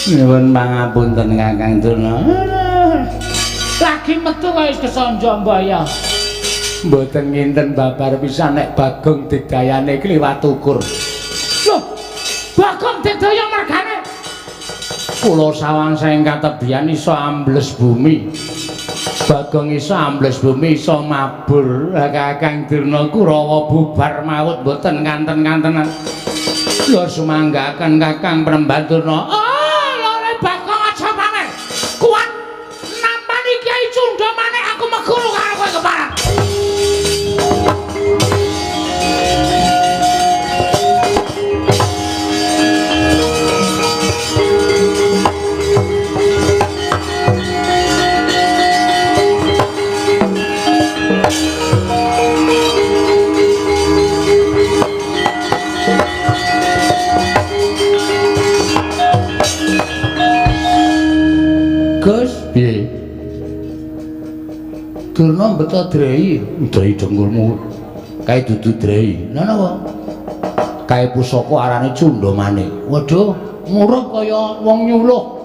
Nyuwun pangapunten Kakang Durna. Lagi metu kok wis kesanja mbaya. Mboten nginten babar pisan nek Bagong digdayane kliwat ukur. Loh, Bagong digdaya mergane kula sawang saking katebian iso ambles bumi. Bagong iso ambles bumi iso mabur. Kakang Durna Kurawa bubar maut mboten kanten-kantenan. Kula sumanggaken Kakang Premban Durna. Oh, lore Bagong aja pamer. Kuat nampani Kyai Cundha manik aku meguru karo kowe keparang. Gus, Piye? Durna beto drei, Drei dengkulmu kae dudu drei. Lha napa? Kae pusaka arane Cundamane. Waduh, murup kaya wong nyuluh.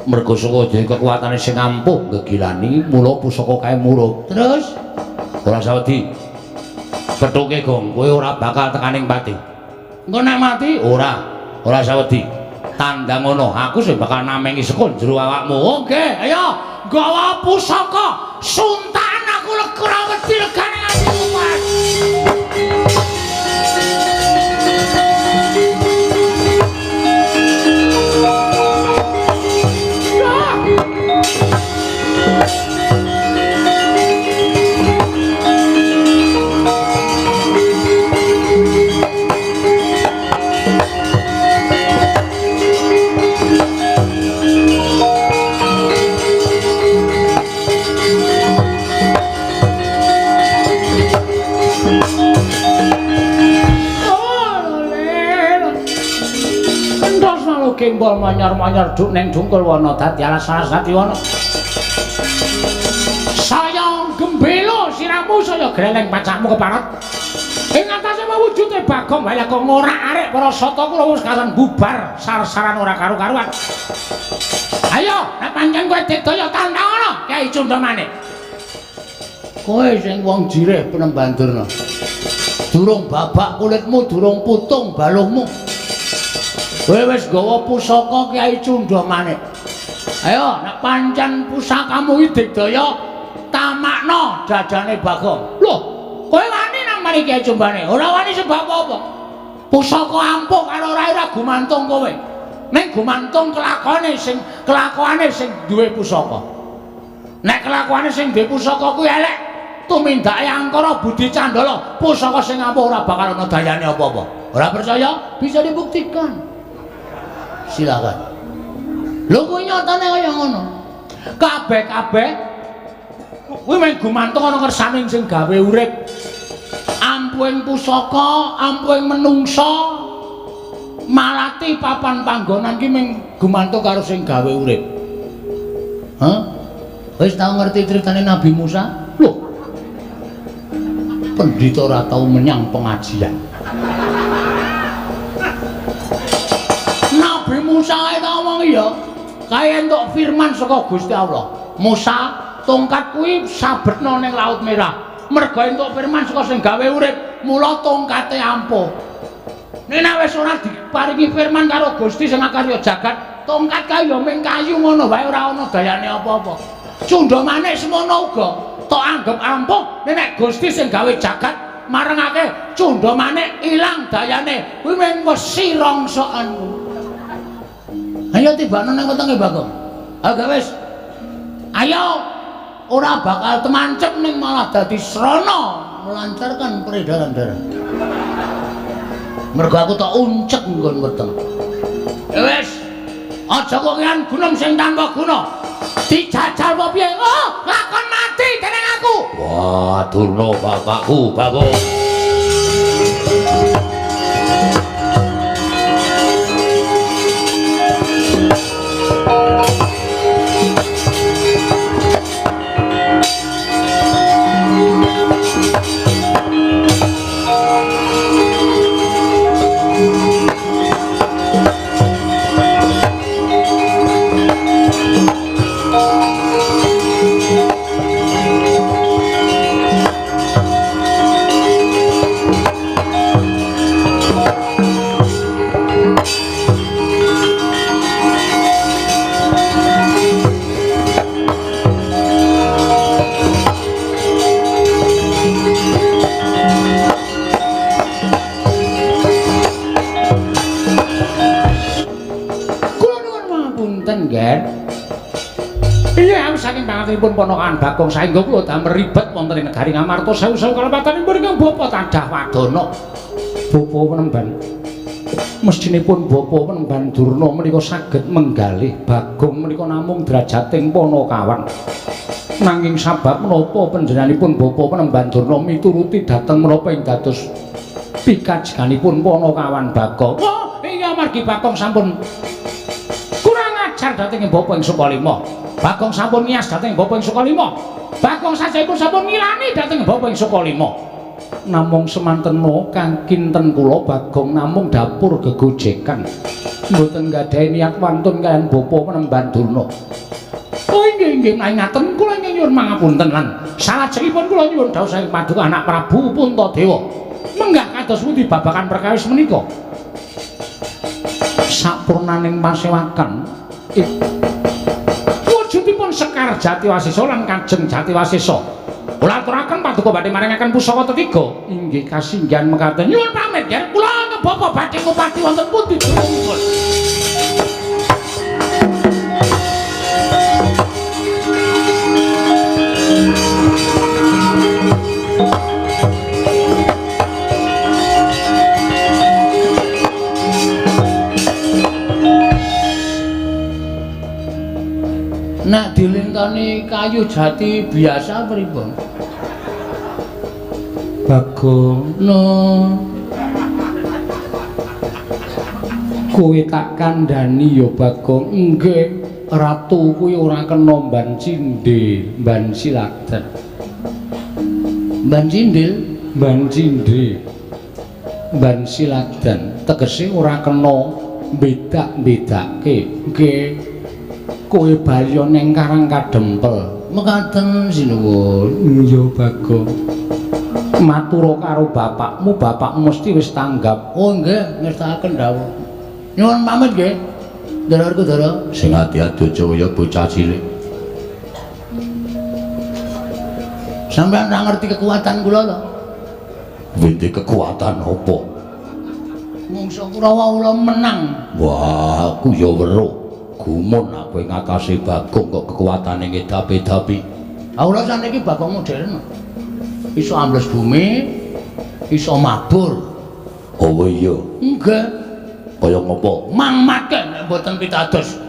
Mergo saka dhewe kekuatane sing ampuh gegilani, mula pusaka kae murup. Terus ora sawedi. Pethuke Gong, kowe ora bakal tekaning pati. Engko nek mati ora, ora sawedi. Tandang ngono, aku sing bakal namengi saka jero awakmu. Oke, ayo gawa pusaka. Suntakan aku lega wedi legane atiku, Mas. Gembol manyar-manyar duk neng dungkul wana dadi alas-alas dadi wana. Saya gembelo siramu saya greleng pacakmu keparat. Ing atase mawujude Bagong wae kok ngorak-arik para sata kula wis kasan bubar sar-saran ora karu-karuan. Ayo, nek pancen kowe digdaya tandang ana Kyai Cundamane. Kowe sing wong jirih Penemban Durna. Durung babak kulitmu, durung putung baluhmu. Kowe wis gawa pusaka Kyai Cundamane. Ayo, nek pancen pusakamu iki digdaya tamakna dadane Bagong. Loh, kowe wani nang mari Kyai Cundamane? Ora wani sebab apa? Pusaka ampuh karo ora ora gumantung kowe. Ning gumantung kelakuane sing duwe pusaka. Nek kelakuane sing duwe pusaka kuwi elek, tumindake angkara budi candala, pusaka sing ampuh ora bakal ana dayane apa-apa. Ora percaya? Bisa dibuktikan. Silakan. Lho kuwi nyatane kaya ngono. Kabeh-kabeh kuwi mung gumantung ana kersane sing gawe urip. Ampuhing pusaka, ampuhing menungsa, malati papan panggonan ki mung gumantung karo sing gawe urip. Hah? Wis tau ngerti critane Nabi Musa? Lho. Pendhita ora tau menyang pengajian. Nabi Musa ae tak omong ya, kae entuk firman saka Gusti Allah. Musa, tongkat kuwi sabetna ning Laut Merah. Mergo entuk firman saka sing gawe urip, mula tongkate ampuh. Nek wis ora diparingi firman karo Gusti sing akarya jagat, tongkat kae ya mung kayu ngono wae ora ana dayane apa-apa. Cundamane semono uga, tok anggep ampuh, nek Gusti sing gawe jagat marengake cundamane ilang dayane, kuwi mung wesi rongsokanku. Ayo tibakno nang wetenge Bagong. Ayo wis. Ayo ora bakal temancep ning malah dadi srana melancarkan peredaran darah. Mergo aku tak uncek nggon weteng. Ya wis. Aja kok ngian gunem sing tanpa guna. Dijajal apa piye? Oh, lakon mati dening aku. Wah, Durna bapakku, Bagong. Saking ponakan Bagong saengga kula damel ribet wonten ing negari Ngamarta sewu-sewu kalepatanipun ingkang bapa tadah wadana. Bapa Penemban. Mestinipun bapa Penemban Durna menika saged menggalih Bagong menika namung drajating panakawan. Nanging sabab menapa panjenenganipun bapa Penemban Durna mituruti dhateng menapa ing dados pikajenganipun panakawan Bagong. Oh, iya margi Bagong sampun kurang ajar dhateng bapa ing Sukalima. Bagong sampun ngiyas dhateng Bapa ing Sukalima. Bagong sajahipun sampun ngilani dhateng Bapa ing Sukalima. Namung semantena kang kinten kula Bagong namung dapur gegojekan. Mboten gadhahi niat wantun kaliyan Bapa Penemban Durna. Oh inggih inggih menawi ngaten kula ingkang nyuwun pangapunten lan salajengipun kula nyuwun dhawuh saking paduka anak Prabu Puntadewa. Menggah kados pundi babagan perkawis menika? Sapurnaning pasewakan wujudipun Sekar Jatiwasesa lan Kajeng Jatiwasesa. Kula aturaken paduka badhe maringaken pusaka tetiga. Inggih kasinggihan mekaten. Nyuwun pamit yer kula kebapa badhe ngupati wonten pundi dunungipun. Nek dilintoni kayu jati biasa pripun? Bagong, no. Kowe tak kandhani ya Bagong. Nggih, ratu kuwi ora kena mban cindil, mban siladan. Mban cindil, mban cindil. Mban siladan tegese ora kena bedak-bedake. Nggih. Kowe bali ning Karang Kadempel. Mekaten sinuwun. Iya Bagong. Matura karo bapakmu, bapakmu mesti wis tanggap. Oh nggih, ngestakaken dawuh. Nyuwun pamit nggih. Ndara Werkudara. Sing ati-ati aja kaya bocah cilik. Sampeyan ora ngerti kekuatan kula to? Wende kekuatan apa? Mungsa Kurawa kula menang. Wah, aku ya weruh. Gumun aku ing atase Bagong kok kekuatane ngedapi-dapi. Ah kula saniki Bagong modern. Iso ambles bumi, iso mabur. Oh iya. Nggih. Kaya ngopo? Mang make nek mboten pitados.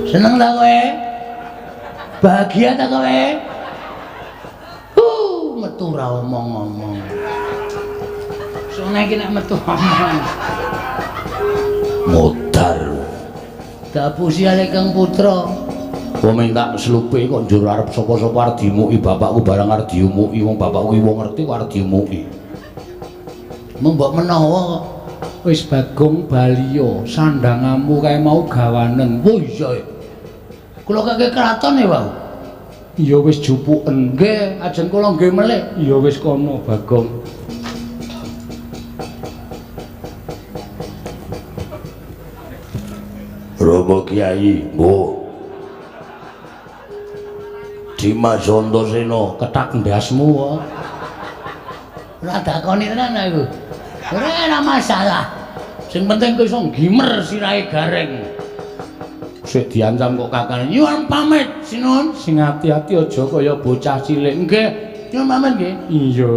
Seneng ta kowe? Bahagia ta kowe? Metu ra omong-omong. Sone iki nek metu omong. Modar. Dapusi ale Kang Putra. Wong minta slupe kok njur arep sapa-sapa arep dimuki bapakku barang arep diumuki wong bapakku ki wong ngerti kok arep diumuki. Mbok menawa kok. Wis Bagong baliya, sandhangamu kae mau gawanen. Oh iya. Kula kake kraton e wau. Ya wis jupuken. Nggih, ajeng kula nggih melih. Ya wis kono Bagong. Romo Kiai, mbuh. Dimas Antasena ketak ndasmu kok. Ora dakoni tenan aku. Ora masalah. Sing penting kowe iso nggimer sirahe Gareng. Sik diancam kok kakane. Nyuwun pamit, sinuwun. Sing ati-ati aja kaya bocah cilik. Nggih, nyuwun pamit nggih. Iya.